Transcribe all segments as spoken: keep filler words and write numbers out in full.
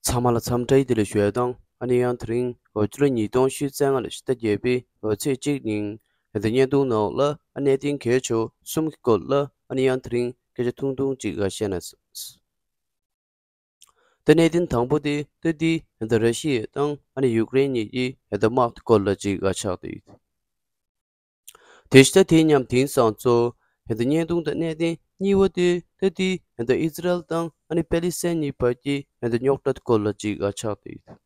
ཚང་མ་ལ་འཚམས་འདྲི་བདེ་ལེགས་ཞུ་ཡ་དང་། ཨ་ནི་ཡང་དེ་རིང་འོ་ཕྱི་ལོ་ཉིས་སྟོང་ཉི་ཤུ་རྩ་ལྔ་ལོའི་ཕྱི་ཟླ་བརྒྱད་པའི་འོ་ཚེས་གཅིག་ཉིན་ད་བརྙན་ཐུང་ནང་ལ་ཨ་གནད་དོན་གལ་ཆེ་བ་གསུམ་གྱི་སྐོར་ལ་ཨ་ནི་ཡང་དེ་རིང་སྐད་ཆ་ཐུང་ཐུང་ཅིག་ཨ་བཤད་ན། ད་གནད་དོན་དང་པོ་དེ་ད་འདི་ད་ར་ཤི་ཡ་དང་ཨ་ནི་ཡུཀ་རེན་གཉིས་ཀྱི་ད་དམག་གི་སྐོར་ལ་ཅིག་ཨ་ཆགས་བསྡད་ཡོད། དེ་ཕྱི་ད་དེ་མཉམ་དེང་སང་ཚོ་ད་བརྙན་ཐུང་ད་གནད་དོན་གཉིས་པ་དེ་ད་འདི་ད་ཨི་ཛི་རལ་དང་ཨ་ནི་པེ་ལི་སི་ཐན་གཉིས་བར་གྱི་ད་རྙོག་དྲ་སྐོར་ལ་ཅིག་ཨ་ཆགས་བསྡད་ཡོད།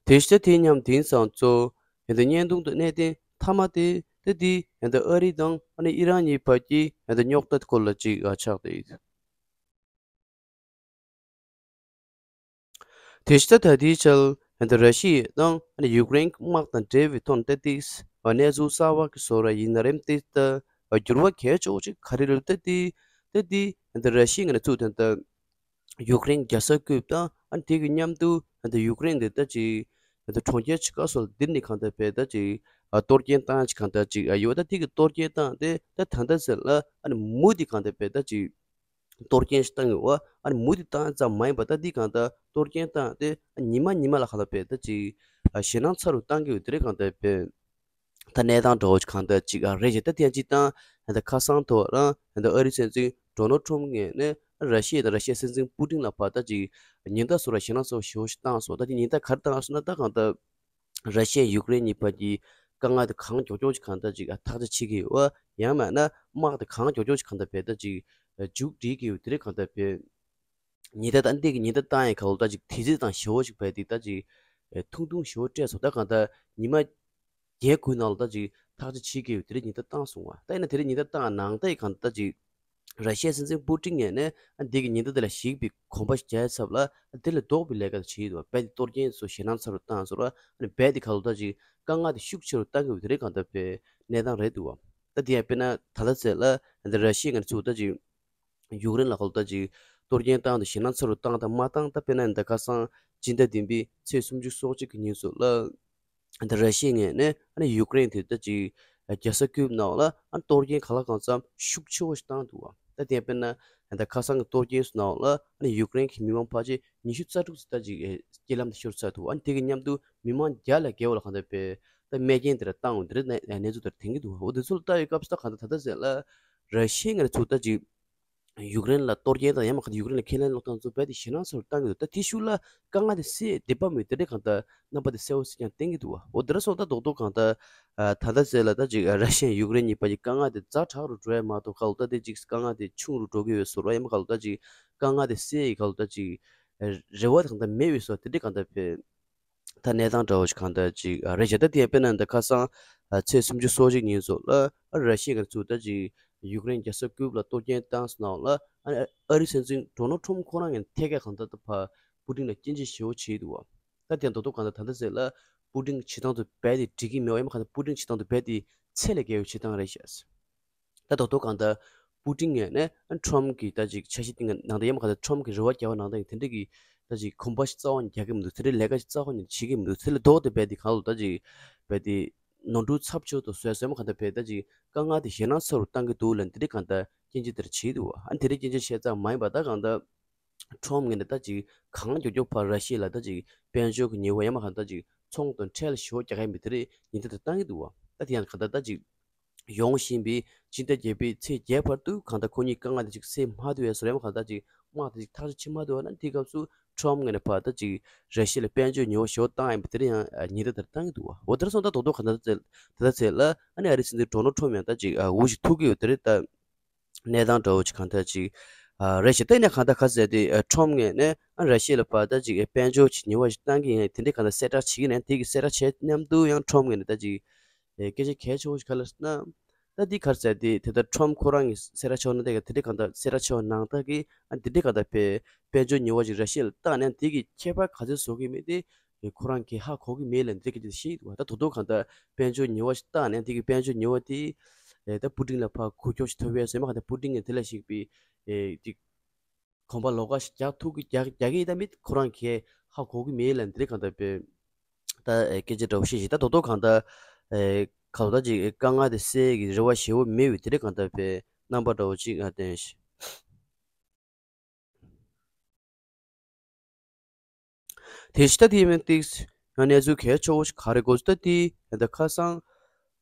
དེ་ཕྱི་དེ་མཉམ་དེང་སང་གཙོ་བོ་ཡིན་ད་བརྙན་ཐུང་དུ་གནད་དོན་མཐའ་མ་དེ་ད་འདི་ཡིན་ད་ཨ་རི་དང་ཨ་ནི་ཨི་རན་གཉིས་བར་གྱི་ཡིན་ད་རྙོག་དྲ་སྐོར་ལ་ཅིག་ཨ་ཆགས་བསྡད་ཡོད། དེ་ཕྱི་ད་ད་ལྟའི་ཆར་ཡིན་ད་ར་ཤི་ཡ་དང་ཨ་ནི་ཡུཀ་རེན་དམག་དང་འབྲེལ་བའི་ཐོག་ནས་ད་ཏིག་གནས་ཚུལ་གསར་བ་གི་བཟོ་འདྲ་ཡིན་ན་རེད། ཏིག་ད་འགྱུར་བ་གལ་ཆེ་བོ་ཅིག་ག་རེ་རེད། ད་ཏིག་ད་ཏིག་ཡིན་ད་ར་ཤི་ཡ་ངོས་ནས་ཚུར་ད་ད། ཡུཀ་རེན་རྒྱལ་ས་ཀིབ་དང་ཨ་ནི་དེ་གི་མཉམ་དུ་ཨ་ནི་ཡུཀ་རེན་དེ་ད་ཅིག་ཨ་ནི་གྲོང་ཁྱེར་ཆེ་ཁག་སོགས་ལ་འདིར་ནི་གང་ལྟར་བས་ད་ཅིག་ཨ་གཏོར་སྐྱོན་བཏང་ཅིག་གང་ལྟར་ཅིག་ཨ་ཡོད། ད་དེ་གི་གཏོར་སྐྱོན་བཏང་སྟེ་ད་ད་ལྟ་ཟེར་ལ་ཨ་ནི་མུ་དེ་གང་ལྟར་བས་ད་ཅིག་གཏོར་སྐྱོན་ཞིག་བཏང་གི་ཡོད། ཨ་ནི་མུ་དེ་བཏང་ཙམ་མ་ཡིན་པ་ད་འདི་གང་ལྟར་གཏོར་སྐྱོན་བཏང་སྟེ་ཨ་ཉི་མ་ཉི་མ་ལ་གང་ལྟར་བས་ད་ཅིག་ཨ་ཞེད་སྣང་ཚ་རུ་བཏང་གི་ཡོད། དེ་རེད་གང་ལྟར་བས། ད་གནས་སྟངས་འདྲ་བོ་ཅིག་གང་ལྟར་ཅིག་ཨ་རེད་ཅེས། ད་དེ་ཡང་སྤྱིར་བཏང་ད་ཁ་སང་ཐོག་རང་ད་ཨ་རི་སྲིད་འཛིན་ཌོ་ནལ་ཊམ་ངོས་ནས་ར་ཤི་ཡ་དང་ར་ཤི་ཡའི་སྲིད་འཛིན་པུ་ཏིན་ལ་ཕར་ད་ཅིག་ཉེན་བརྡ་བཟོ་ར་ཞེད་སྣང་ཚ་བོ་ཞེ་པོ་ཞིག་བཏང་སོང་། ད་དེ་ཉེན་བརྡ་ག་རེ་བཏང་སོང་ན། ད་གང་ལྟར་ར་ཤི་ཡ་ཡུཀ་རེན་གཉིས་བར་གྱི་དཀའ་ངལ་དེ་གང་མགྱོགས་མགྱོགས་ཅིག་གང་ལྟར་ཅིག་ཨ་ཐག་གཅོད་བྱེད་དགོས་པ། ཡང་མིན་ན་དམག་དེ་གང་མགྱོགས་མགྱོགས་ཅིག་གང་ལྟར་བས་ད་ཅིག་མཇུག་སྒྲིལ་གྱི་ཡོད། དེ་རེད་གང་ལྟར་བས། ཉེན་བརྡ་ད་འདི་གི་ཉེན་བརྡ་བཏང་ཡས་ག་ལོ་ད་ཅིག་དུས་ཚོད་དང་ཞེ་པོ་ཅིག་བས་ཏེ་ད་ཅིག་ཨེ་ཐུང་ཐུང་ཞེ་པོ་སྤྲད་སོང་། ད་གང་ལྟར་ཉི་མ་བརྒྱད་དགུའི་ནང་ལ་ད་ཅིག་ཐག་གཅོད་བྱེད་ཀྱི་ཡོད། དེ་རིང་ཉེན་བརྡ་བཏང་སོང་བ། ད་ཡིན་ན་དེ་རིང་ཉེན་བརྡ་བཏང་ནང་ད་ཡི་གང་ལྟར་ད་ཅིག་ར་ཤི་ཡའི་སྲིད་འཛིན་པུ་ཏིན་ངོས་ནས་ཨ་འདི་གི་ཉེན་བརྡ་དེ་ལ་གཞིགས་པའི་གོམ་པ་རྒྱག་ཡས་ཚབ་ལ་ཨ་དེ་ལས་ལྡོག་པའི་ལས་ཀ་དེ་བྱེད་ཀྱི་འདུག་བ། རྦད་དེ་གཏོར་སྐྱོན་སོགས་ཞེད་སྣང་ཚ་རུ་བཏང་སོང་ར། ཨ་ནི་རྦད་དེ་ག་ལོ་ད་ཅིག་དཀའ་ངལ་དེ་ཤུགས་ཆེ་རུ་བཏང་གི་ཡོད། དེ་རིང་གང་ལྟར་བས་གནས་སྟངས་རེད་འདུག་བ། ད་དེ་ཡང་དཔེར་ན་ད་ལྟ་ཚེ་ལ་འདི་ར་ཤི་ཡ་ངོས་ནས་ཚུར་ད་ཅིག་ཡུཀ་རེན་ལ་ག་ལོ་ད་ཅིག་གཏོར་སྐྱོན་བཏང་དང་ཞེད་སྣང་ཚ་རུ་བཏང་དང་མ་བཏང་། ད་དཔེར་ན་འདི་ཁ་སང་སྤྱི་ཟླ་བདུན་པའི་ཚེས་སུམ་ཅུ་སོ་གཅིག་གི་ཉིན་སོགས་ལ་འདི་ར་ཤི་ཡ་ངོས་ནས་ཨ་ནི་ཡུཀ་རེན་དེ་ད་ཅིག་རྒྱལ་ས་ཀིབ་ནང་ལ་ཨ་ནི་གཏོར་སྐྱོན་གང་ལ་གང་འཚམ་ཤུགས་ཆེ་བོ་ཞིག་བཏང་འདུག་བ། ད་དེ་དཔེར་ན་འདི་ཁ་སང་གི་གཏོར་སྐྱོན་སོགས་ནང་ལ་ཨ་ནི་ཡུཀ་རེན་གྱི་མི་མང་ཕལ་ཆེར་ཉི་ཤུ་རྩ་དྲུག་ཙམ་ད་ཅིག་རྐྱེན་ལམ་དུ་ཤོར་ཚར་འདུག་ཨ་ནི་དེ་གི་མཉམ་དུ་མི་མང་བརྒྱ་ལས་བརྒལ་བ་ལ་གང་ལྟར་བས་ད་རྨས་སྐྱོན་དེ་འདྲ་བཏང་འོང་། དེ་འདྲ་གནས་ཚུལ་དེ་འདྲ་ཐོན་གྱི་འདུག་འོ་དེ་ཚོ་ལ་ལྟ་བའི་སྐབས་སུ་ད་གང་ལྟར་ད་ལྟ་ཟེར་ལ་ར་ཤི་ཡ་ངོས་ནས་ཚུར་ད་ཅིག་ཡུཀ་རེན་ལ་གཏོར་སྐྱོན་དང་ཡང་མིན་གང་ལྟར་ཡུཀ་རེན་ལ་ཁས་ལེན་སློག་སྟངས་ཚོ་རྦད་དེ་ཞེད་སྣང་ཚ་རུ་བཏང་གི་འདུག་ད་དེ་ཤུགས་ལ་དཀའ་ངལ་དེ་སེལ་བདེ་པ་མེད། དེ་འདྲ་གང་ལྟར་རྣམ་པ་དེ་གསལ་བོ་གསལ་རྐྱང་བསྟན་གྱི་འདུག་བ། འོ་དེ་འདྲ་སོང་ད་རྡོག་རྡོག་གང་ལྟར་ཨ་ད་ལྟ་ཟེར་ལ་ད་ཅིག་ར་ཤི་ཡ་ཡུཀ་རེན་གཉིས་བར་གྱི་དཀའ་ངལ་དེ་ཛ་དྲག་རུ་འགྲོ་ཡ་མ་གཏོགས་ག་ལོ་ད་དེ་ཅིག་དཀའ་ངལ་དེ་ཆུང་རུ་འགྲོ་གི་ཡོད་བཟོ་འདྲ་ཡང་མིན་ག་ལོ་ད་ཅིག་དཀའ་ངལ་དེ་སེལ་ཡི་ག་ལོ་ད་ཅིག་རེ་བ་དེ་གང་ལྟར་མེད་པའི་བཟོ་དེ་འདྲ་གང་ལྟར་བས། ད་གནས་སྟངས་འདྲ་བོ་ཞིག་གང་ལྟར་ཅིག་ཨ་རེད་བྱས། ད་དེ་ཡང་དཔེར་ན་འདི་ཁ་སང་ཨ་ཚེས་སུམ་ཅུ་སོ་གཅིག་ཉིན་སོགས་ལ་ཨ་ར་ཤི་ཡ་ངོས་ནས་ཚུར་ད་ཅིག་ཡུཀ་རེན་རྒྱལ་ས་ཀིབ་ལ་གཏོར་སྐྱོན་བཏང་སོང་ནའང་ལ་ཨ་ཨ་རིའི་སྲིད་འཛིན་ཌོ་ནལ་ཊམ་ཁོ་རང་ངོས་ནས་ཐད་ཀར་གང་ལྟར་ད་ཕར་པུ་ཏིན་ལ་སྐྱོན་བརྗོད་ཞེ་པོ་བྱས་འདུག་བ། ད་དེ་ཡང་རྡོག་རྡོག་གང་ལྟར་ད་ལྟ་ཟེར་ལ་པུ་ཏིན་བྱེད་སྟངས་དེ་རྦད་དེ་འགྲིག་གི་མེད་པ། ཡང་མིན་གང་ལྟར་པུ་ཏིན་བྱེད་སྟངས་དེ་རྦད་དེ་ཚད་ལས་བརྒལ་བའི་བྱེད་སྟངས་རེད་ཤག་ད་རྡོག་རྡོག་གང་ལྟར་པུ་ཏིན་ངོས་ནས་ཨ་ཊམ་གྱི་ད་ཅིག་འཆར་གཞི་སྟེང་ནང་དུ་ཡང་མིན་གང་ལྟར་ཊམ་གྱི་རེ་བ་རྒྱག་པ་ནང་དུ་དེ་འདྲ་གི་ད་ཅིག་གོམ་པ་ཞིག་རྩ་བ་ནས་རྒྱག་གི་མི་འདུག་དེ་འདྲའི་ལས་ཀ་ཞིག་རྩ་བ་ནས་བྱེད་ཀྱི་མི་འདུག་དེ་ལས་ལྡོག་སྟེ་རྦད་དེ་གང་ལོ་ད་ཅིག་རྦད་དེ་ནོར་འཁྲུལ་ཚབས་ཆེ་བོ་དང་བཟོས་སོང་། མིན་གང་ལྟར་རྦད་ད་ཅིག་དཀའ་ངལ་དེ་ཞེད་སྣང་ཚ་རུ་བཏང་གི་འདུག་ལབ་འདི་འདྲའི་གང་ལྟར་སྐྱོན་བརྗོད་དེ་འདྲ་བྱས་འདུག་ཨ་དེ་འདྲའི་སྐྱོན་བརྗོད་བྱས་ཙམ་མ་ཡིན་པ་ད་གང་ལྟར་ཊམ་ངོས་ནས་ད་ཅིག་གང་མགྱོགས་མགྱོགས་ཕར་ར་ཤི་ཡ་ལ་ད་ཅིག་དཔལ་འབྱོར་གྱི་ཉེས་པ་ཡང་མིན་གང་ལྟར་ཅིག་ཚོང་དང་ཁྲལ་ཞེ་པོ་རྒྱག་གི་མི་དེ་རེད་ཉེན་བརྡ་དེ་བཏང་གི་འདུག་བ། ད་དེ་ཡང་གང་ལྟར་ད་ཅིག་ཡོང་བཞིན་པའི་སྤྱི་ཟླ་བརྒྱད་པའི་ཚེས་བརྒྱད་བར་དུ་གང་ལྟར་ཁོ་གཉིས་དཀའ་ངལ་དེ་ཅིག་སེལ་མ་ཐུབ་པའི་བཟོ་འདྲ་ཡང་མིན་གང་ལྟར་ཅིག་དམག་དེ་ཅིག་ཐག་གཅོད་བྱེད་མ་ཐུབ་པ་ན་དེའི་སྐབས་སུ་ཊམ་ངོས་ནས་ཕར་ད་ཅིག་ར་ཤི་ཡ་ལ་དཔལ་འབྱོར་ཉེས་པ་ཞེ་པོ་བཏང་ཡིན་པ་དེ་རེད་ཡང་ཉེན་བརྡ་དེ་བཏང་གི་འདུག་བ། འོ་དེ་འདྲ་སོང་ད་རྡོག་རྡོག་གང་ལྟར་ད་ལྟ་ཚེ་ལ་ཨ་ནི་ཨ་རིའི་སྲིད་འཛིན་ཌོ་ནལ་ཊམ་ཡང་ད་ཅིག་འུ་ཞིག་ཐུག་གི་ཡོད་དེ་རེད། ད་གནས་སྟངས་འདྲ་བོ་ཅིག་གང་ལྟར་ཅིག་ཨ་རེད་ཤག་ད་ཡིན་ན་གང་ལྟར་ག་ཟེར་དེ་ཨ་ཊམ་ངོས་ནས་ཨ་ར་ཤི་ཡ་ལ་ཕར་ད་ཅིག་ཨ་དཔལ་འབྱོར་གྱི་ཉེས་པ་ཞིག་བཏང་གི་ཡིན། དེ་འདྲའི་གང་ལྟར་གསལ་བསྒྲགས་བྱེད་ཀྱི་ཡིན། དེ་གི་གསལ་བསྒྲགས་བྱས་མཉམ་དུ་ཡང་ཊམ་ངོས་ནས་ད་ཅིག་ཨ་སྐད་ཆ་གལ་ཆེ་བོ་ཞིག་ག་རེ་ཟེར་ན། ད་འདི་ག་རེ་ཟེར་དེ་དེ་ལྟར་ཊམ་ཁོ་རང་གི་གསལ་བསྒྲགས་བྱས་པ་ནང་ལྟར་གི་དེ་འདྲའི་གང་ལྟར་གསལ་བསྒྲགས་བྱས་པ་ནང་ལྟར་གི་ཨ་འདི་འདྲའི་གང་ལྟར་དཔལ་དཔལ་འབྱོར་ཉེས་པ་ཞིག་ར་ཤི་ཡ་ལ་བཏང་ནས་དེ་གི་ཁྱད་པར་ག་ཚོད་བཟོ་གི་མེད་དེ། ཁོ་རང་གིས་ཧ་གོ་གི་མེད་ལབ་འདི་སྐད་ཆ་དེ་བཤད་ཀྱི་འདུག་བ། ད་རྡོག་རྡོག་གང་ལྟར་དཔལ་འབྱོར་ཉེས་པ་ཞིག་བཏང་ནས་དེ་གི་དཔལ་འབྱོར་ཉེས་པ་དེ་ཨེ་ད་པུ་ཏིན་ལ་ཕར་འགུལ་སྐྱོད་ཞིག་ཐོབ་ཡས་ཟེར་མ་གང་ལྟར་པུ་ཏིན་གྱིས་དེ་ལ་ཞིག་པའི་ཨེ་དེ་གོམ་པ་ལོགས་ཀ་ཞིག་རྒྱག་ཐུབ་ཀྱི་རྒྱག་རྒྱག་གི་ཡིན་ད་མེད་ཁོ་རང་གིས་ཧ་གོ་གི་མེད་ལབ་འདི་གང་ལྟར་པའི་ད་ཨེ་སྐད་ཆ་འདྲ་བོ་བཤད་ཞིག་ད་རྡོག་རྡོག་གང་ལྟར་ཨེ་གང་ལྟར་ཅིག་དཀའ་ངལ་དེ་སེལ་གྱི་རེ་བ་ཞེ་པོ་མེད་པའི་དེ་འདྲ་གང་ལྟར་པའི་རྣམ་པ་འདྲ་བོ་ཅིག་ང་བསྟན་ཞིག་དེ་ཕྱི་ད་དེ་ཡིན་ཏིག་ཡང་གནས་ཚུལ་གལ་ཆེ་བོ་ཞིག་ག་རེ་གོ་ད་དེ་ད་ཁ་སང་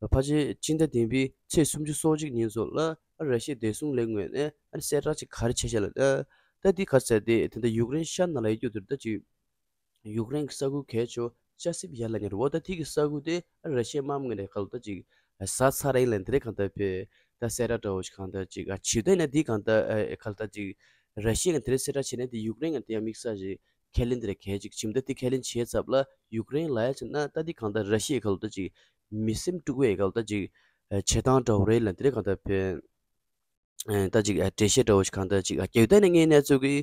ཕལ་ཆེར་སྤྱི་ཟླ་བདུན་པའི་ཚེས་སུམ་ཅུ་སོ་གཅིག་ཉིན་ཚོ་ལ་ར་ཤི་ཡའི་བདེ་སྲུང་ལས་ངོས་ནས་ཨ་ནི་གསལ་བསྒྲགས་ཅིག་ག་རེ་བྱས་བྱས་ལ་ད་ད་དེ་ག་ཟེར་དེ་དེ་འདྲ་ཡུཀ་རེན་ཤར་ནང་ལ་ཡོད་རྒྱུ་དེར་ད་ཅིག་ཡུཀ་རེན་གྱི་ས་ཁུལ་གལ་ཆེ་ཅ་སི་བ་ཡ་ལབ་མཁན་རེད་བ། ད་དེ་གི་ས་ཁུལ་དེ་ཨ་ར་ཤི་ཡའི་དམག་མི་ངོས་ནས་ག་ལ་ད་ཅིག་ཟ་ཚར་རེད་ལབ་དེ་རེད། གང་ལྟར་བས་ད་གསལ་བསྒྲགས་འདྲ་བོ་ཞིག་གང་ལྟར་ཅིག་ཨ་བྱས་ད་ཡིན་ན་དེ་གང་ལྟར་ཨ་ག་ལ་ད་ཅིག་ར་ཤི་ཡ་ངོས་དེ་རེད་གསལ་བསྒྲགས་བྱས་ན་དེ་ཡུཀ་རེན་ངོས་དེ་ཡང་དམིགས་བསལ་ཞིག་ཁས་ལེན་དེ་རེད། གལ་ཅིག་བྱས་ད་དེ་ཁས་ལེན་བྱས་ཚར་ལ་ཡུཀ་རེན་ལ་ཡ་བྱས་ན་ད་དེ་གང་ལྟར་ར་ཤི་ཡའི་ག་ལ་ད་ཅིག་མི་སེམས་དཀྲུག་པའི་ག་ལ་ད་ཅིག་བྱེད་སྟངས་འདྲ་བོ་རེད་ལབ་དེ་རེད། གང་ལྟར་བས། ཨ་ད་ཅིག་ཨ་འགྲེལ་བཤད་འདྲ་བོ་ཞིག་གང་ལྟར་ཅིག་ཨ་རྒྱག་ད་ནི་ངའི་གནས་ཚུལ་གྱི་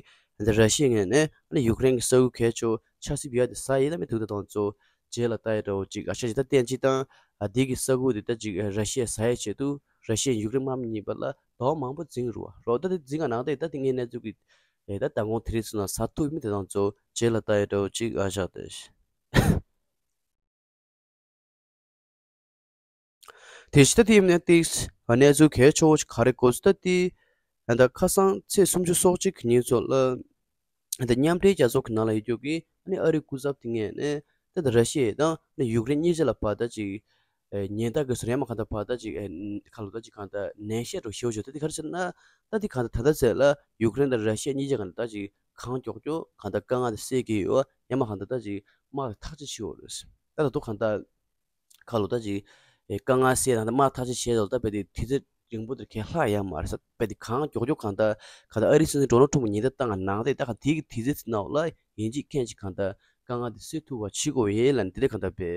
འདི་ར་ཤི་ཡ་ངོས་ནས་ཨ་ནི་ཡུཀ་རེན་གྱི་ས་ཁུལ་གལ་ཆེ་ཆ་སི་བ་ཡ་དེ་ཟ་ཡི་ད་མི་ཐུག་ད་དང་ཚོ་རྗེས་ལ་ལྟ་ཡི་འདྲ་བོ་ཅིག་ཨ་ཤ་ཅིག་ད་བསྟན་ཅིག་དང་ཨ་འདི་གི་ས་ཁུལ་དེ་ད་ཅིག་ཨ་ར་ཤི་ཡ་ཟ་ཡི་ཆེད་དུ་ར་ཤི་ཡ་ཡུཀ་རེན་དམག་མི་གཉིས་བར་ལ་ཟླ་བ་མང་པོ་འཛིང་རུ་བ་རོགས་ད་དེ་འཛིང་ག་ནང་ད་ད་དེ་ངའི་གནས་ཚུལ་གྱི་ཨེ་ད་ད་དགོང་དེ་རིང་སོང་ན་ཟ་ཐུབ་མི་དེ་དང་ཚོ་རྗེས་ལ་ལྟ་ཡི་འདྲ་བོ་ཅིག་ཨ་ཤ་དེ། དེ་ཕྱི་ད་དེ་ཡིན་ན་ཏིག་གནས་ཚུལ་གལ་ཆེ་བོ་ཞིག་ག་རེ་གོ་སོང་ད་དེ། ད་ཁ་སང་ཚེས་སུམ་ཅུ་སོ་གཅིག་གི་ཉིན་ཚོ་ལ་ད་མཉམ་འབྲེལ་རྒྱལ་ཚོགས་ཀྱི་ནང་ལ་ཡོད་རྒྱུ་གི་ཨ་ནི་ཨ་རིའི་སྐུ་ཚབ་དེ་ངོས་ནས་ད་ད་ར་ཤི་ཡ་དང་ཨ་ནི་ཡུཀ་རེན་གཉིས་ཆ་ལ་བར་ད་ཅིག་ཉེན་བརྡ་གི་སོ་རེད་མ་གང་ལྟར་བར་ད་ཅིག་ཁ་ལོ་ད་ཅིག་གང་ལྟར་ནན་བཤད་འདྲ་བོ་ཞེ་པོ་ཅིག་ད་དེ་ག་རེ་ཟེར་ན་ད་དེ་གང་ལྟར་ད་ལྟ་ཚེ་ལ་ཡུཀ་རེན་དང་ར་ཤི་ཡ་གཉིས་ཆ་གང་ལྟར་ད་ཅིག་གང་མགྱོགས་མགྱོགས་གང་ལྟར་དཀའ་ངལ་དེ་སེལ་གྱི་ཡོད། ཡང་མ་གང་ལྟར་ད་ཅིག་དམག་ཐག་གཅོད་བྱེད་འོ་རེད། ད་ད་དུང་གང་ལྟར་ཁ་ལོ་ད་ཅིག་དཀའ་ངལ་སེལ་དང་དམག་ཐག་གཅོད་བྱས་ལ་ད་དཔེ་དེ་དུས་ཚོད་རིང་པོ་དེར་གས་ལྷག་ཡ་མ་རེད་ས། དཔེ་དེ་གང་མགྱོགས་མགྱོགས་གང་ལྟར་གང་ལྟར་ཨ་རིའི་སྲིད་འཛིན་ཌོ་ནལ་ཊམ་གྱི་ཉེན་བརྡ་བཏང་ག་ནང་དེ་ད་གང་དེ་གི་དུས་ཚོད་ནང་ལ་ཡིན་གཅིག་མཁན་གཅིག་གང་ལྟར་དཀའ་ངལ་དེ་སེལ་ཐུབ་པ་བྱེད་དགོས་ཡས་ལ་འདི་ལས་གང་ལྟར་དཔེ་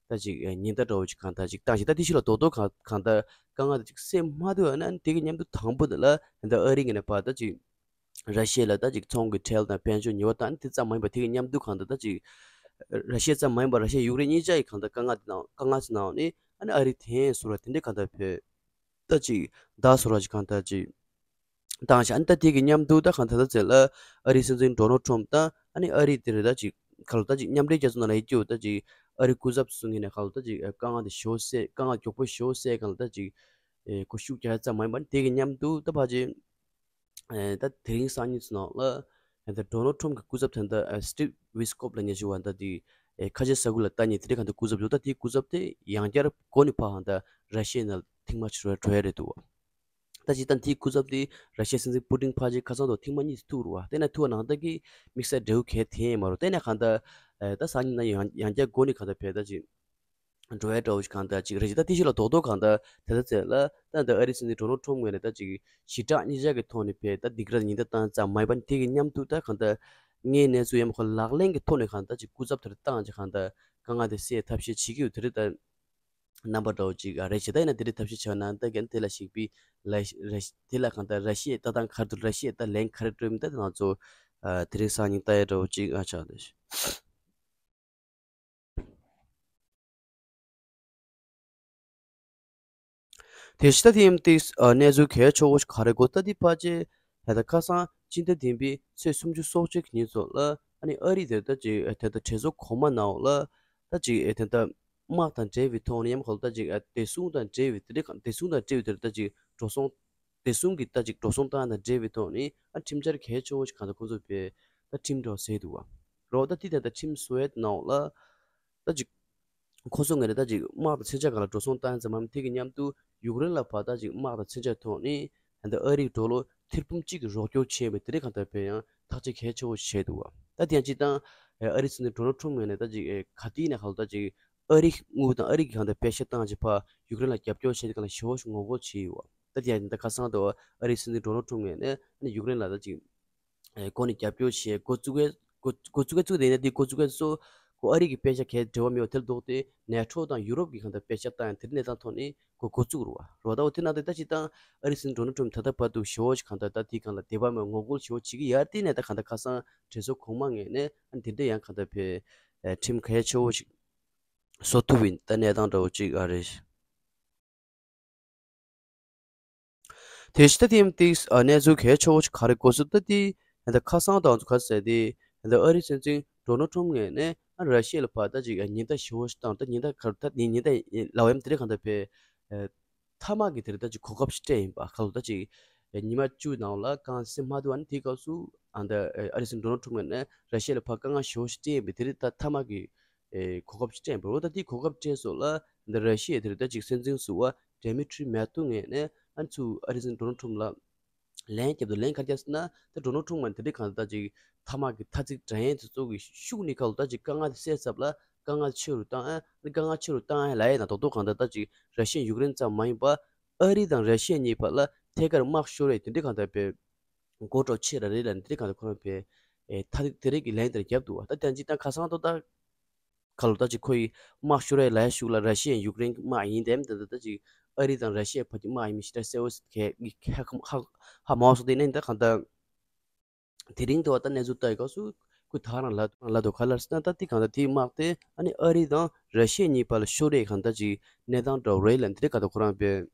ད་ཅིག་ཉེན་བརྡ་འདྲ་བོ་ཅིག་གང་ལྟར་ཅིག་བཏང་ཞིག་ད་དེ་ཕྱི་ལ་རྡོག་རྡོག་གང་གང་ལྟར་དཀའ་ངལ་དེ་ཅིག་སེལ་མ་ཐུབ་ཡ་ན་དེ་གི་མཉམ་དུ་དང་པོ་དེ་ལ་ད་ཨ་རི་ངོས་ནས་ཕར་ད་ཅིག་ར་ཤི་ཡ་ལ་ད་ཅིག་ཚོང་གི་ཁྲལ་དང་དཔལ་འབྱོར་ཉེས་པ་དང་དེ་ཙམ་མ་ཡིན་པ་དེ་གི་མཉམ་དུ་གང་ལྟར་ད་ཅིག་ར་ཤི་ཡ་ཙམ་མ་ཡིན་པ་ར་ཤི་ཡ་ཡུཀ་རེན་གཉིས་ཆ་ཡི་གང་ལྟར་དཀའ་ངལ་དེ་ནང་དཀའ་ངལ་ཅིག་ནང་ནས་ཨ་ནི་ཨ་རི་དེ་བཟོ་འདྲ་དེ་འདྲའི་གང་ལྟར་བོད་ད་ཅིག་བདག་བཟོ་འདྲ་ཅིག་གང་ལྟར་ཅིག་བཏང་ཤག་ཨ་ནི་ད་དེ་གི་མཉམ་དུ་ད་གང་ལྟར་ད་ཚེ་ལ་ཨ་རིའི་སྲིད་འཛིན་ཌོ་ནལ་ཊམ་དང་ཨ་ནི་ཨ་རི་དེ་རེད་ད་ཅིག་ག་ལ་ད་ཅིག་མཉམ་འབྲེལ་རྒྱལ་ཚོགས་ནང་ལ་ཡོད་རྒྱུ་ད་ཅིག་ཨ་རི་སྐུ་ཚབ་ཚོ་ངོས་ནས་ག་ལ་ད་ཅིག་དཀའ་ངལ་དེ་ཞེ་པོ་སེལ་དཀའ་ངལ་མགྱོགས་པོ་ཞེ་པོ་སེལ་གང་ལ་ད་ཅིག་ཨེ་གོ་ཤུགས་རྒྱག་ཡ་ཙམ་མ་ཡིན་པ་ནི་དེ་གི་མཉམ་དུ་ད་ཕལ་ཆེར་ཨེ་ད་དེ་རིང་སང་ཉིན་ཚོ་ནང་ལ་ཨེ་ད་ཌོ་ནལ་ཊམ་གི་སྐུ་ཚབ་དོན་དག་ཨེ་སི་ཊིབ་ཝི་སི་ཀོབ་ལབ་མཁན་ཞིག་བ་ད་དེ་ཨེ་ཁ་ཆེ་ས་ཁུལ་ལ་ལྟ་མཁན་དེ་འདྲ་གང་ལྟར་སྐུ་ཚབ་འདུག་ད་དེའི་སྐུ་ཚབ་དེ་ཡང་བསྐྱར་འགོ་ནས་ཕར་ཧང་ད་ར་ཤི་ཡའི་ནང་ཐེངས་མ་གཅིག་རོལ་འགྲོ་ཡ་རེད་འདུག་ད་ཅིག་ད་དེའི་སྐུ་ཚབ་དེ་ར་ཤི་ཡའི་སྲིད་འཛིན་པུ་ཏིན་ཕལ་ཆེར་ཁ་སང་དང་ཐེངས་མ་གཉིས་ཐུག་རུ་བ་དེ་ན་ཐུག་པ་ནང་ལྟར་གྱི་དམིགས་བསལ་འབྲེལ་བ་གལ་དེ་ཡང་མ་རུ་དེ་ན་གང་ལྟར་ཨེ་ད་སང་ཉིན་ན་ཡང་ཡང་བསྐྱར་འགོ་ནས་གང་ལྟར་ཕེབས་ད་ཅིག་འགྲོ་ཡ་འདྲ་བོ་ཞིག་གང་ལྟར་ཅིག་རེད་ཅིག་ད་དེ་ཞིག་ལ་རྡོག་རྡོག་གང་ལྟར་དེ་ལྟ་ཚེ་ལ་ད་ལྟ་ཨ་རིའི་སྲིད་འཛིན་ཌོ་ནལ་ཊམ་ངོས་ནས་ད་ཅིག་ཞི་དྲག་གཉིས་ཆ་གི་ཐོག་ནས་ཕེབས་ད་སྡིགས་ར་ཉེན་བརྡ་བཏང་ཙམ་མ་ཡིན་པ་དེ་གི་མཉམ་དུ་ད་གང་ལྟར་ངའི་གནས་ཚུལ་ཡང་ཁོ་ལག་ལེན་གྱི་ཐོག་ནས་གང་ལྟར་ཅིག་སྐུ་ཚབ་དེར་བཏང་ཅིག་གང་ལྟར་དཀའ་ངལ་དེ་སེལ་ཐབས་ཤེས་བྱེད་ཀྱི་ཡོད་དེ་རེད་ད། རྣམ་པ་འདྲ་བོ་ཅིག་རེད་ཅེ་ད་ཡིན་ན་དེ་འདྲའི་ཐབས་ཤེས་བྱས་ན་ད་གན་དེ་ལ་ཞིག་པི་ལ་ར་དེ་ལ་གང་ལྟར་ར་ཤི་ཡའི་ལྟ་སྟངས་ག་རེ་འདུག་ར་ཤི་ཡའི་ད་ལན་ག་རེ་སྤྲོད་མིན་ད་དེ་ང་ཚོ་དེ་རིང་སང་ཉིན་ལྟ་ཡ་འདྲ་བོ་ཅིག་ཨ་ཆགས་འདུག་དེ་ཕྱི་ད་དེ་ཡིན་ཏིག་གནས་ཚུལ་གལ་ཆེ་བོ་ཞིག་ག་རེ་གོ་ད་དེ་ཕལ་ཆེར་ད་ལྟ་ཁ་སང་སྤྱི་ཟླ་བདུན་པའི་ཚེས་སུམ་ཅུ་སོ་གཅིག་ཉིན་ཚོ་ལ་ཨ་ནི་ཨ་རི་དེ་ད་ཅིག་དེ་ད་གྲོས་ཚོགས་གོང་མ་ནང་ལ་ད་ཅིག་དེ་ད་དམག་དང་འབྲེལ་བའི་ཐོག་ནས་ཡང་ཁོ་ད་ཅིག་བདེ་སྲུང་དང་འབྲེལ་བའི་དེ་འདྲ་བདེ་སྲུང་དང་འབྲེལ་བའི་དེ་ད་ཅིག་འགྲོ་སོང་བདེ་སྲུང་གི་ད་ཅིག་འགྲོ་སོང་བཏང་དང་འབྲེལ་བའི་ཐོག་ནས་ཨ་ཁྲིམས་འཆར་གལ་ཆེ་བོ་ཞིག་གང་ལྟར་ཁོང་ཚོ་བས་ད་ཁྲིམས་འགྲོ་ཟེར་འདུག་བ། རོགས་ད་དེ་ད་ད་ཁྲིམས་བཟོ་ཡས་ནང་ལ་ད་ཅིག་ཁོ་ཚོ་ངོས་ནས་ད་ཅིག་དམག་དང་མཚོན་ཆ་སྒང་ལ་འགྲོ་སོང་བཏང་ཙམ་མམ་དེ་གི་མཉམ་དུ་ཡུཀ་རེན་ལ་ཕར་ད་ཅིག་དམག་དང་མཚོན་ཆ་ཐོག་ནས་ད་ཨ་རིའི་འགྲོ་ལོ་ཐེར་འབུམ་གཅིག་གི་རོགས་སྐྱོར་བྱས་པའི་དེ་རིང་གང་ལྟར་བས་ཡང་ཐག་གཅོད་གལ་ཆེ་བོ་བྱས་འདུག་བ། ད་དེ་ཡང་སྤྱིར་བཏང་ཨ་རིའི་སྲིད་འཛིན་ཌོ་ནལ་ཊམ་ངོས་ནས་ད་ཅིག་ག་དུས་ནས་གང་ལྟར་ཅིག་ཨ་རི་དངུལ་དང་ཨ་རི་གི་གང་ལྟར་པེ་ཤ་བཏང་ཅིག་ཕར་ཡུཀ་རེན་ལ་རྒྱབ་སྐྱོར་བྱས་ཏེ་གང་ལ་ཞེ་བོ་ཞིག་ངོ་རྒོལ་བྱས་ཡོད་བ། ད་དེ་ཡང་ད་ཁ་སང་དུ་ཨ་རིའི་སྲིད་འཛིན་ཌོ་ནལ་ཊམ་ངོས་ནས་ཨ་ནི་ཡུཀ་རེན་ལ་ད་ཅིག་ཨེ་འགོ་ནས་རྒྱབ་སྐྱོར་བྱས་འགོ་བཙུགས་ཡས་འགོ་འགོ་བཙུགས་ཡས་བཙུགས་དེ་ཡིན་ན་དེ་འགོ་བཙུགས་ཡས་ཚོ་ཁོ་ཨ་རི་གི་པེ་ཤ་གས་འབྲེལ་བ་མེད་པ་དེ་ལ་ལྡོག་སྟེ་ནེ་ཊོ་དང་ཡུ་རོབ་ཀྱི་གང་ལྟར་པེ་ཤ་བཏང་ཡང་དེ་འདྲ་གནས་སྟངས་ཐོག་ནས་ཁོ་འགོ་བཙུགས་རུ་བ་རོ་ད་འོ་དེ་ནང་དུ་ད་ཅི་བཏང་ཨ་རི་སྲིད་འཛིན་ཌོ་ནལ་ཊམ་ད་ལྟ་བར་དུ་ཞེ་བོ་ཞིག་གང་ལྟར་ད་དེའི་སྒང་ལ་དེ་བ་མེད་ངོ་རྒོལ་ཞེ་བོ་བྱེད་ཀྱི་ཡ་དེ་ནས་ད་གང་ལྟར་ཁ་སང་གྲོས་ཚོགས་གོང་མ་ངོས་ནས་ཨ་དེ་འདྲ་ཡང་གང་ལྟར་བས་ཨེ་ཁྲིམས་གལ་ཆེ་བོ་ཞིག་བཟོ་ཐུབ་པའི་ད་གནས་སྟངས་འདྲ་བོ་ཅིག་ཨ་རེད། དེ་ཕྱི་ད་དེ་ཡིན་ཏིག་གནས་ཚུལ་གལ་ཆེ་བོ་ཞིག་ག་རེ་གོ་སོང་ད་དེ་ད་ཁ་སང་དང་ཚོ་ག་ཟེར་དེ་ད་ཨ་རི་སྲིད་འཛིན་ཌོ་ནལ་ཊམ་ངོས་ནས་ཨ་ར་ཤི་ཡ་ལ་ཕར་ད་ཅིག་ཉེན་བརྡ་ཞེ་བོ་ཞིག་བཏང་ད་ཉེན་བརྡ་ག་རེ་ད་ཉེན་བརྡ་ལབ་ཡམ་དེ་རེད་གང་ལྟར་བས་ཐ་མག་གི་དེ་རེད་ད་ཅིག་གོ་སྐབས་ཤིག་སྤྲད་ཡིན་པ་ག་ལ་ད་ཅིག་ཉི་མ་བཅུ་ནང་ལ་གང་སེམས་མ་དུ་ཨ་ནི་དེའི་སྐབས་སུ་ ཨ་ད་ཨ་རིའི་སྲིད་འཛིན་ཌོ་ནལ་ཊམ་ངོས་ནས་ར་ཤི་ཡ་ལ་ཕར་དཀའ་ངལ་ཞེ་པོ་ཞིག་སྤྲད་ཡིན་པས། དེ་རིང་ད་མཐའ་མ་གི་ཨེ་གོ་སྐབས་ཤིག་སྤྲད་ཡིན་པ་རེད། འོ་ད་དེའི་གོ་སྐབས་སྤྲད་སོང་ལ། འདི་ར་ཤི་ཡའི་དེ་རིང་ད་ཅིག་སྲིད་འཛིན་ཟུར་པ་ཌི་མི་ཊི་རི་མེ་ཐུ་ངོས་ནས་ཨ་ནི་ཚུར་ཨ་རིའི་སྲིད་འཛིན་ཌོ་ནལ་ཊམ་ལ་ལན་བརྒྱབ་འདུག་ལན་ག་རེ་བརྒྱབ་ཟེར་ན། ད་ཌོ་ནལ་ཊམ་ངོས་ནས་དེ་རིང་གང་ལྟར་ད་ཅིག་མཐའ་མ་གི་ཐ་ཚིག་དྲན་ཡས་དེ་ཚོ་གི་ཤུགས་ནི་ཁ་ལོ་ད་ཅིག་དཀའ་ངལ་དེ་སེལ་ཚར་ལ། དཀའ་ངལ་ཆེ་རུ་བཏང་ཨ། དཀའ་ངལ་ཆེ་རུ་བཏང་ཨ་ལབ་ཡས་ན་རྡོག་རྡོག་གང་ལྟར་ད་ཅིག་ར་ཤི་ཡ་ཡུཀ་རེན་ཙམ་མ་ཡིན་པ་ཨ་རི་དང་ར་ཤི་ཡ་གཉིས་བར་ལ་ཐད་ཀར་དམག་ཤོར་ཡས་དེ་འདྲའི་གང་ལྟར་པའི་འགོ་འདྲ་ཆེ་ར་རེད་ལབ་ནས་དེ་འདྲའི་གང་ལྟར་ཁོ་རང་པའི་ཨེ་ཐ་ཚིག་དེ་རིགས་ཀྱི་ལན་དེར་བརྒྱབ་འདུག་བ། ད་དེ་འཇིག་རྟེན་ཁ་སང་ཏོག་ད་ཁ་ལོ་ད་ཅིག་ཁོ་ཡི་དམག་ཤོར་ཡས་ལ་ཡ་ཤུགས་ལ་ར་ཤི་ཡ་ཡུཀ་རེན་གྱི་དམག་ཡིན་དེམ་དེ་འདྲ་ད་ཅིག་ཨ་རི་དང་ར་ཤི་ཡ་བར་གྱི་དམག་ཡིན་མི་ཞེ་དྲག་གསལ་བོ་ཞིག་གི་ཧ་ཧ་ཧ་མ་བ་སོ་དེ་ནས་ད་གང་ལྟར། དེ་རིང་དུ་བ་ད་གནས་ཚུལ་ལྟ་ཡི་སྐབས་སུ་ཁོས་ད་རང་ལ་ལ་དོ་ག་ལ་ཟེར་ན། ད་དེ་གང་ལྟར་དེའི་དམག་དེ་ཨ་ནི་ཨ་རི་དང་ར་ཤི་ཡ་གཉིས་བར་ལ་ཤོར་ཡས་གང་ལྟར་ཅིག་གནས་སྟངས་འདྲ་བོ་རེད་ལབ་འདི་རེད་ག་ད་ཁོ་རང་པས་